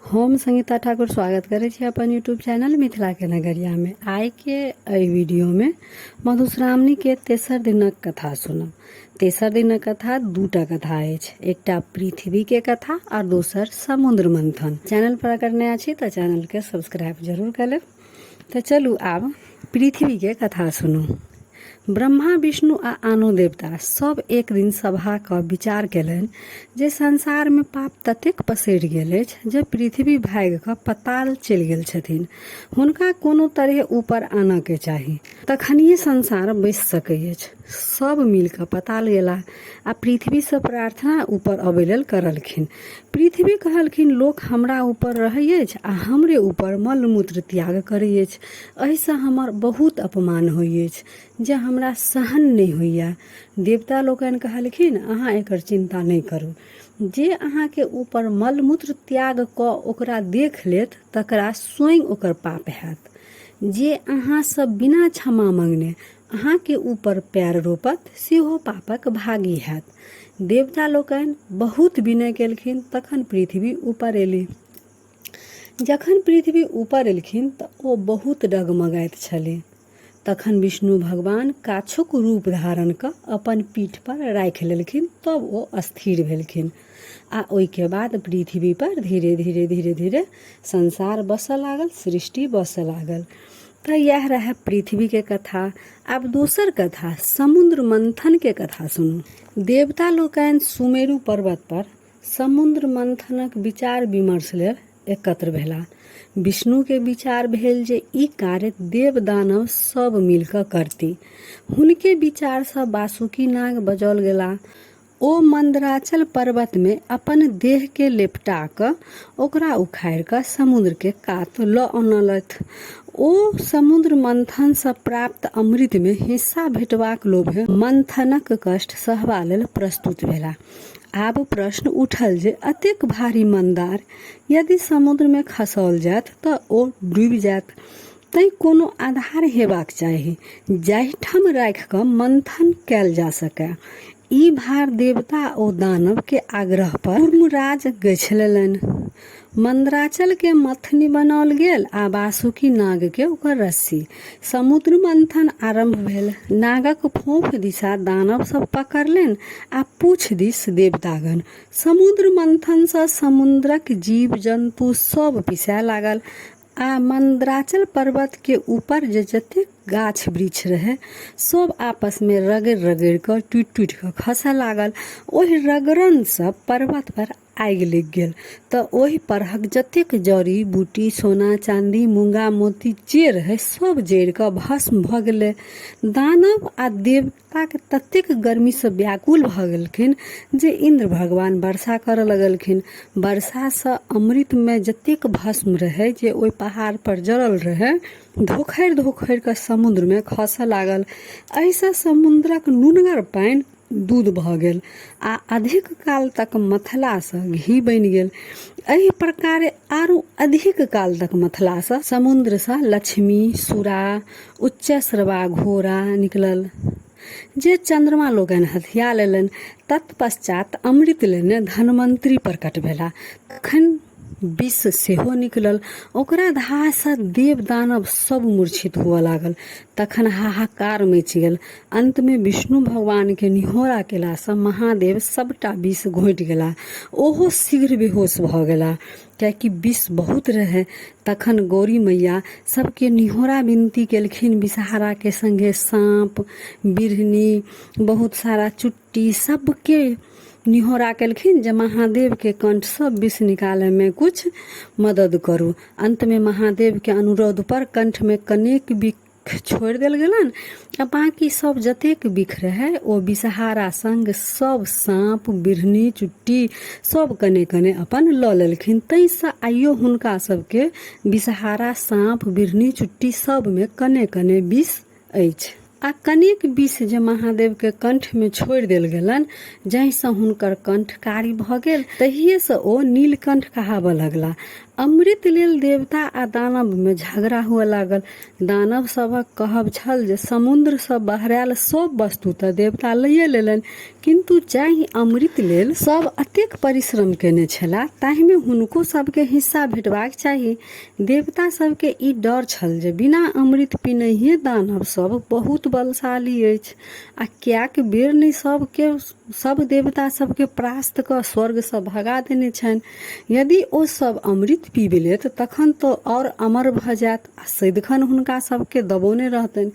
हम संगीता ठाकुर स्वागत करै छी अपन यूट्यूब चैनल मिथिला के नगरिया में। आइ के एहि वीडियो में मधुश्रावणी के तेसर दिनक कथा सुनब। तेसर दिनक कथा दूटा कथा अछि, एकटा पृथ्वी के कथा और दोसर समुद्र मंथन। चैनल पर अगर नया छी तऽ चैनल के सब्सक्राइब जरूर कर लेब। तऽ चलू आब पृथ्वी के कथा सुनू। ब्रह्मा, विष्णु आ आनो देवता सब एक दिन सभा कऽ विचार केलनि जे संसार मे पाप ततेक पसरि गेल अछि जे पृथ्वी भागि कऽ पताल चलि गेल छथिन। हुनका कोनो तरहे ऊपर आनऽ के चाही। तखनिये संसार बसि सकै अछि। सब मिलि कऽ पताल गेलाह आ पृथ्वी सँ प्रार्थना ऊपर अबै लेल करलखिन। पृथ्वी कहलखिन, लोक हमरा ऊपर रहै अछि आ हमरे ऊपर मल-मूत्र त्याग करै अछि। एहिसँ हमर बहुत अपमान होइ अछि जे हमरा सहन नहि होइए। देवता लोकनि कहलखिन, अहाँ एकर चिन्ता नहि करू। जे अहाँके ऊपर मल-मूत्र त्याग कऽ ओकरा देख लेत तकरा स्वयं ओकर पाप हैत। जे अहाँसँ बिना क्षमा मँगने अहाँके ऊपर पैर रोपत सेहो पापक भागी हैत। देवता लोकनि बहुत विनय केलखिन तखन पृथ्वी ऊपर एली। जखन पृथ्वी ऊपर एलखिन तऽ ओ बहुत डगमगाइत छली। तखन विष्णु भगवान काछुक रूप धारण कऽ अपन पीठ पर राखि लेलखिन, तब ओ अस्थिर भेलखिन आ ओहिके बाद पृथ्वी पर धीरे धीरे धीरे धीरे संसार बसऽ लागल, सृष्टि बसऽ लागल। तऽ इएह रहै पृथ्वीके कथा। आब दोसर कथा समुद्र मंथनके कथा सुनू। देवता लोकनि सुमेरु पर्वत पर समुद्र मंथनक विचार विमर्श लेल एकत्र भेलाह। विष्णुके विचार भेल जे ई कार्य देव दानव सब मिलकऽ करती। हुनके विचारसँ वासुकी नाग बजौल गेलाह। ओ मन्दराचल पर्वतमे अपन देहके लेपटा कऽ ओकरा उखाड़ि कऽ समुद्रके कात लऽ अनलथि। ओ समुद्र मंथनसँ प्राप्त अमृतमे हिस्सा भेटबाक लोभे मंथनक कष्ट सहबा लेल प्रस्तुत भेलाह। आब प्रश्न उठल जे एतेक भारी मंदार यदि समुद्रमे खसाओल जायत तऽ ओ डूबि जायत। तैं कोनो आधार हेबाक चाही जाहिठाम राखि कऽ मंथन कयल जा सकय। ई भार देवता ओ दानव के आग्रह पर कूर्मराज गछि लेलनि। मंदराचल के मथनी बनाओल गेल आ वासुकी नाग के ओकर रस्सी। समुद्र मंथन आरंभ भेल। नागक फोंफ दिशा दानव सब पकड़लनि आ पूछ दिस देवतागण। समुद्र मंथन सँ समुद्रक जीव-जन्तु सब पिसाय लागल आ मंदराचल पर्वत के ऊपर जे जतेक गाछ वृक्ष रहै सब आपस में रगड़ि रगड़ि कऽ टूटि टूटि कऽ खसऽ लागल। ओहि रगड़न सँ पर्वत पर आगि लागि गेल तऽ ओहि परहक जतेक जड़ी बूटी सोना चांदी मूंगा मोती जे रहै सब जरि कऽ भस्म भऽ गेलै। दानव आ देवताके ततेक गर्मीसँ व्याकुल भऽ गेलखिन जे इन्द्र भगवान वर्षा करऽ लगलखिन। वर्षासँ अमृतमे जतेक भस्म रहै जे ओहि पहाड़पर जरल रहै धोखरि धोखरि कऽ समुद्रमे खसऽ लागल। एहिसँ समुद्रक नुनगर पानि दूध भऽ गेल आ अधिक काल तक मथलासँ घी बनि गेल। एहि प्रकारे आरो अधिक काल तक मथलासँ समुद्रसँ लक्ष्मी, सुरा, उच्चश्रवा घोड़ा निकलल जे चन्द्रमा लोकनि हथिया लेलनि। तत्पश्चात अमृत लेने धन्वन्तरी प्रकट भेला। तखन विष सेहो निकलल। ओकरा धाहसँ देव दानव सब मूर्छित हुअ लागल। तखन हाहाकार मचि गेल। अन्तमे विष्णु भगवानके निहोरा केलासँ महादेव सबटा विष घोंटि गेलाह। ओहो शीघ्र बेहोश भऽ गेलाह। किएकि विष बहुत रहै। तखन गौरी मैया सबके निहोरा विनती केलखिन। विषहाराके संगे साँप, बिढ़नी, बहुत सारा चुट्टी सबके निहोरा केलखिन जे महादेवके कंठसँ विष निकालयमे किछु मदद करू। अन्तमे महादेवके अनुरोध पर कंठमे कनेक बिख छोड़ि देल गेलनि आ बाँकी सब जतेक बिख रहै ओ विषहारा संग सब साँप, बिढ़नी, चुट्टी सब कने कने अपन लऽ लेलखिन। ताहिसँ आइयो हुनका सबके विषहारा, साँप, बिढ़नी, चुट्टी सबमे कने कने विष अछि। आ कनेक विष जे महादेवके कंठमे छोड़ि देल गेलनि जाहिसँ हुनकर कंठ कारी भऽ गेल तहिएसँ ओ नीलकंठ कहाबऽ लगला। अमृत लेल देवता आ दानव मे झगड़ा हुअ लागल। दानव सभक कहब छल जे समुद्र सँ बहरायल सभ वस्तु तँ देवता लैये लेलनि, किन्तु जाहि अमृत लेल सभ एतेक परिश्रम कयने छलाह ताहि मे हुनको सभकेँ हिस्सा भेटबाक चाही। देवता सभकेँ ई डर छल जे बिना अमृत पीनहिये दानव सभ बहुत बलशाली अछि आ कएक बेर ने सभकेँ सभ देवता सभकेँ परास्त कऽ स्वर्गसँ भगा देने छनि। यदि ओ सभ अमृत पीबि लेत तखन तँ आओर अमर भऽ जायत आ सदिखन हुनका सभकेँ दबौने रहतनि।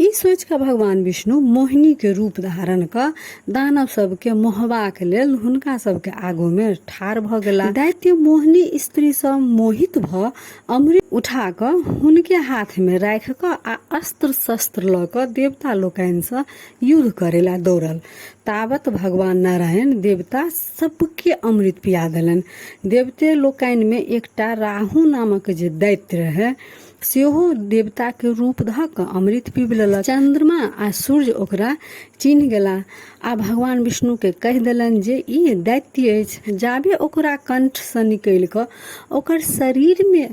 ई सोचि कऽ भगवान विष्णु मोहिनीक रूप धारण कऽ दानव सभकेँ मोहबाक लेल हुनका सभकेँ आगूमे ठाढ़ भऽ गेलाह। दैत्य मोहिनी स्त्रीसँ मोहित भऽ अमृत उठा कऽ हुनके हाथमे राखि कऽ आ अस्त्र-शस्त्र लऽ कऽ देवता लोकनिसँ युद्ध करै लए दौड़ल। तावत भगवान नारायण देवता सबके अमृत पिया देलनि। देवते लोकनिमे एकटा राहु नामक जे दैत्य रहै सेहो देवताके रूप धऽ कऽ अमृत पीबि लेलक। चन्द्रमा आ सूर्य ओकरा चिन्ह गेला आ भगवान विष्णुके कहि देलनि जे ई दैत्य अछि। जाबे ओकरा कंठसँ निकलि कऽ ओकर शरीरमे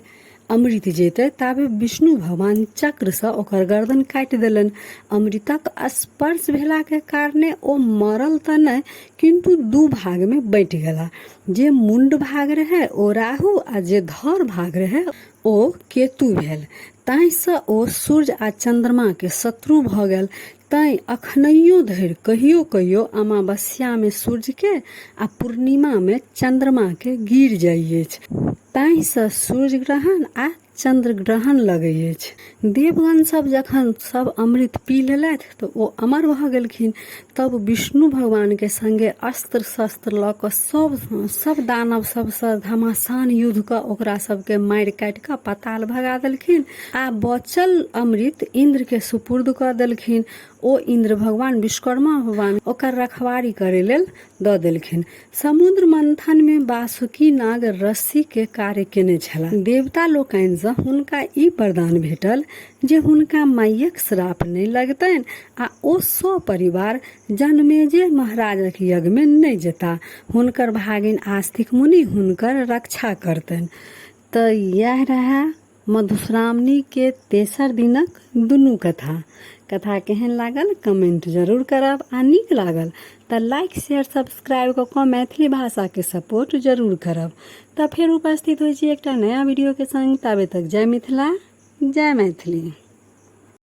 अमृत जेतै ताबे विष्णु भगवान चक्रसँ ओकर गर्दन काटि देलनि। अमृतक स्पर्श भेलाके कारणे ओ मरल तऽ नहि किन्तु दू भागमे बँटि गेला। जे मुण्ड भाग रहै ओ राहु आ जे धड़ भाग रहै ओ केतु भेल। ताहिसँ ओ सूर्य आ चन्द्रमाके शत्रु भऽ गेल। तैँ अखनैयो धरि कहियो कहियो अमावस्यामे सूर्यके आ पूर्णिमामे चन्द्रमाके गिर जाइ अछि। ताहिसँ सूर्य ग्रहण आ चन्द्र ग्रहण लगै अछि। देवगण सब जखन सब अमृत पी लेलथि तऽ ओ अमर भऽ गेलखिन। तब विष्णु भगवानके संगे अस्त्र शस्त्र लऽ कऽ सब सब दानव सबसँ घमासान युद्ध कऽ ओकरा सबके मारि काटि कऽ पाताल भगा देलखिन आ बचल अमृत इन्द्रके सुपुर्द कऽ देलखिन। ओ इन्द्र भगवान विश्वकर्मा भगवान ओकर रखवारी करै लेल दऽ देलखिन। समुद्र मंथनमे वासुकी नाग रस्सीके कार्य केने छलाह। देवता लोकनिसँ हुनका ई वरदान भेटल जे हुनका माइयक श्राप नहि लगतनि आ ओ सपरिवार जनमेजय महाराजक यज्ञमे नहि जेताह। हुनकर भागिन आस्तिक मुनि हुनकर रक्षा करतनि। तऽ इएह रहए मधुश्रावणीके तेसर दिनक दुनू कथा। कथा केहन लागल कमेंट जरूर करब आ नीक लागल तऽ लाइक शेयर सब्सक्राइब कऽ कऽ मैथिली भाषाके सपोर्ट जरूर करब। तऽ फेर उपस्थित होइ छी एकटा नया वीडियोके संग, ताबे तक जय मिथिला जय मैथिली।